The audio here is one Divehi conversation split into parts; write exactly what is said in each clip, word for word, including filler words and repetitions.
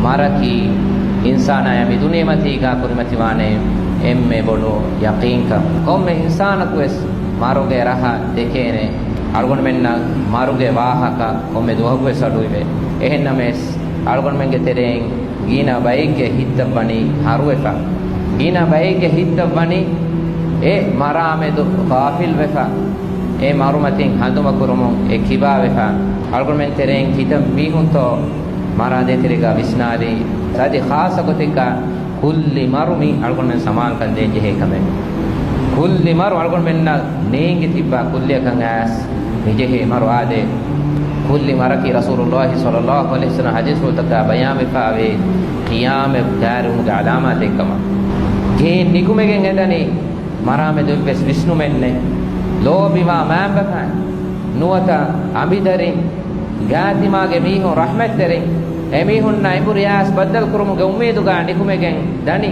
މަރަކީ އިންސާނާޔާ މި ދުނިޔެމަތީގާ ކުރިމަތިވާނެ އެންމެ ބޮޑު ޔަޤީންކަން. ކޮންމެ އިންސާނަކުވެސް މަރުގެ ރަހަ ދެކޭނެ. އަޅުގަނޑުމެންނަށް މަރުގެ ވާހަކަ ކޮންމެ ދުވަހަކުވެސް އަޑުއިވޭ. އެހެންނަމަވެސް، އަޅުގަނޑުމެންގެ ތެރެއިން ގިނަ ބައެއްގެ ހިތްތައް ވަނީ ހަރުވެފަ. ގިނަ ބައެއްގެ ހިތްތައް ވަނީ އެ މަރާމެދު ޣާފިލްވެފަ. އެ މަރުމަތިން ހަނދުމަކުރުމުން އެ ކިބާވެފަ. އަޅުގަނޑުމެން ތެރެއިން ކިތައް މީހުންތޯ މަރާ ދޭތެރޭގާ ވިސްނާލީ. އަދި ޚާއްޞަ ގޮތެއްގާ ކުއްލި މަރު މީ އަޅުގަނޑުމެން ސަމާލުކަން ދޭން ޖެހޭ ކަމެއް. ކުއްލި މަރު އަޅުގަނޑުމެންނަށް ނޭނގި ތިއްބާ ކުއްލިއަކަށް އައިސް މިޖެހޭ މަރު އާދޭ. ކުއްލި މަރަކީ ރަސޫލުﷲ ޞައްލަﷲު ޢަލައިހި ވަސައްލަމަ ޙަދީޘްފުޅުތަކާ ބަޔާންވެފާވޭ ޤިޔާމަތް ގާތްވުމުގެ ޢަލާމާތެއްކަމަށް. ގެއިން ނިކުމެގެން އެދަނީ މަރާމެދު އެއްވެސް ވިސްނުމެއް ނެތް. ލޯބިވާ މައިންބަފައިން ނުވަތަ އަނބިދަރިން، ގާތިމާގެ މީހުން، ރަޙްމަތްތެރިން، އެމީހުންނާ އެނބުރި އައިސް ބައްދަލުކުރުމުގެ އުއްމީދުގާ ނިކުމެގެން ދަނީ.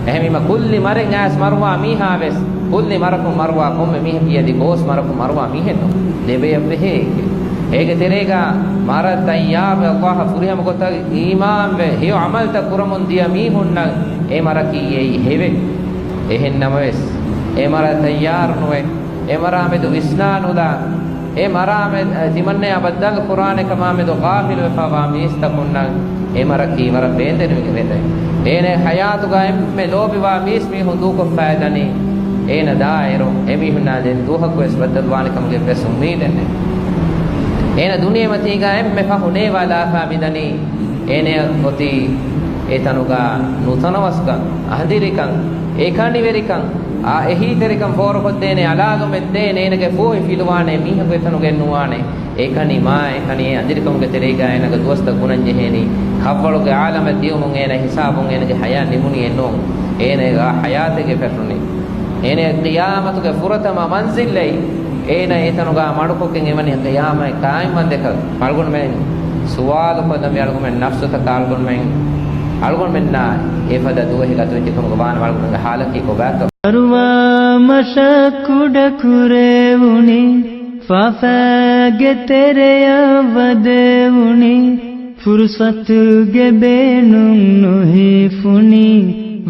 އެހެންވީމަ ކުއްލި މަރެއް އައިސް މަރުވާ މީހާވެސް، ކުއްލި މަރަކުން މަރުވާ ކޮންމެ މީހަކީ އަދި ގޯސް މަރަކުން މަރުވާ މީހެއްނޫން. ލެބެޔަށްވެހޭ. އޭގެ ތެރޭގާ މަރަށް ތައްޔާރުވެ، ﷲ އަށް ފުރިހަމަ ގޮތަށް އީމާންވެ، ހެޔޮ ޢަމަލުތައް ކުރަމުން ދިޔަ މީހުންނަށް އެ މަރަކީ އެއީ ހެވެއް. އެހެންނަމަވެސް، އެ މަރަށް ތައްޔާރުނުވެ، އެ މަރާމެދު ވިސްނާނުލާ، އެ މަރާމެ-، ތިމަންނަޔާ ބައްދަލު ކުރާނެ ކަމާމެދު ޣާފިލުވެފާވާ މީސްތަކުންނަށް އެ މަރަކީ ވަރަށް ބޭންދެނިވި މަރެއް. އޭނަ ޙަޔާތުގާ އެންމެ ލޯބިވާ މީސްމީހުން ދޫކޮށްފައިދަނީ އޭނަ ދާއިރު އެމީހުންނާ ދެން ދުވަހަކުވެސް ބައްދަލުވާނެ ކަމުގެ އެއްވެސް އުއްމީދެއް ނެތް. އޭނަ ދުނިޔެމަތީގާ އެންމެ ފަހު ނޭވާލާފާ މިދަނީ އޭނަޔަށް އޮތީ އެތަނުގާ ނުތަނަވަސްކަން، އަނދިރިކަން، އެކަނިވެރިކަން، އާ، އެހީތެރިކަން ފޯރުކޮށްދޭނެ، އަލާލުމެއް ދޭނެ، އޭނަގެ ފޫހި ފިލުވާނެ މީހަކު އެތަނުގަ އެއްނުވާނެ. އެކަނި މާ އެކަނި އެ އަނދިރިކަމުގެ ތެރޭގާ އޭނަގެ ދުވަސްތައް ގުނަން ޖެހޭނީ. ކަށްވަޅުގެ ޢާލަމަށް ދިޔުމުން އޭނަ ހިސާބުން އޭނަގެ ޙަޔާތް ނިމުނީ އެއްނޫން. އޭނަ އެ ޙަޔާތެއްގަ ފެށުނީ. އޭނަ ޤިޔާމަތުގެ ފުރަތަމަ މަންޒިލްއެއް. އޭނަ އެތަނުގާ މަޑުކޮށްގެން އެވަނީ ޤިޔާމަތް ޤާއިމްވަންދެކަށް. އަޅުގަނޑުމެން ސުވާލު ކޮށްލަންވީ އަޅުގަނޑުމެން ނަފްސުތަކާ އަޅުގަނޑުމެން، އަޅުގަނޑުމެންނާ އެފަދަ ދުވަހެއް ގަތުވެއްޖެ ކަމުގަ ވާނަމަ އަޅުގަނޑުގެ ޙާލަކީ ކޮބާތޯ؟ އަރުވާ މަށަށް ކުޑަކުރެވުނީ، ފާފައިގެ ތެރެއަށް ވަދެވުނީ، ފުރުޞަތުގެ ބޭނުން ނުހިފުނީ،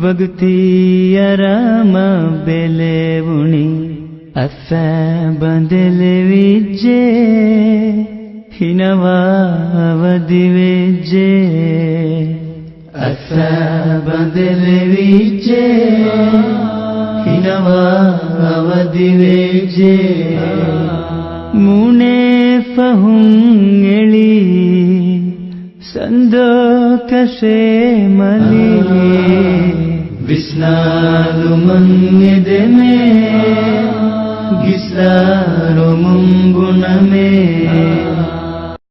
ވަގުތީ އަރާމަށް ބެލެވުނީ. އަތްފައި ބަނދެލެވިއްޖެ، ހިނަވާ އަވަދިވެއްޖެ. އަތްފައި ބަނދެލެވިއްޖެ، ހިނަވާ އަވަދިވެއްޖެ. މޫނެއް ފަހުން އެޅި، ސަންދޯކަށޭ މަލި. ވިސްނާލުމަށް އެދެމޭ، ގިސްލާރުމުން ބުނަމޭ.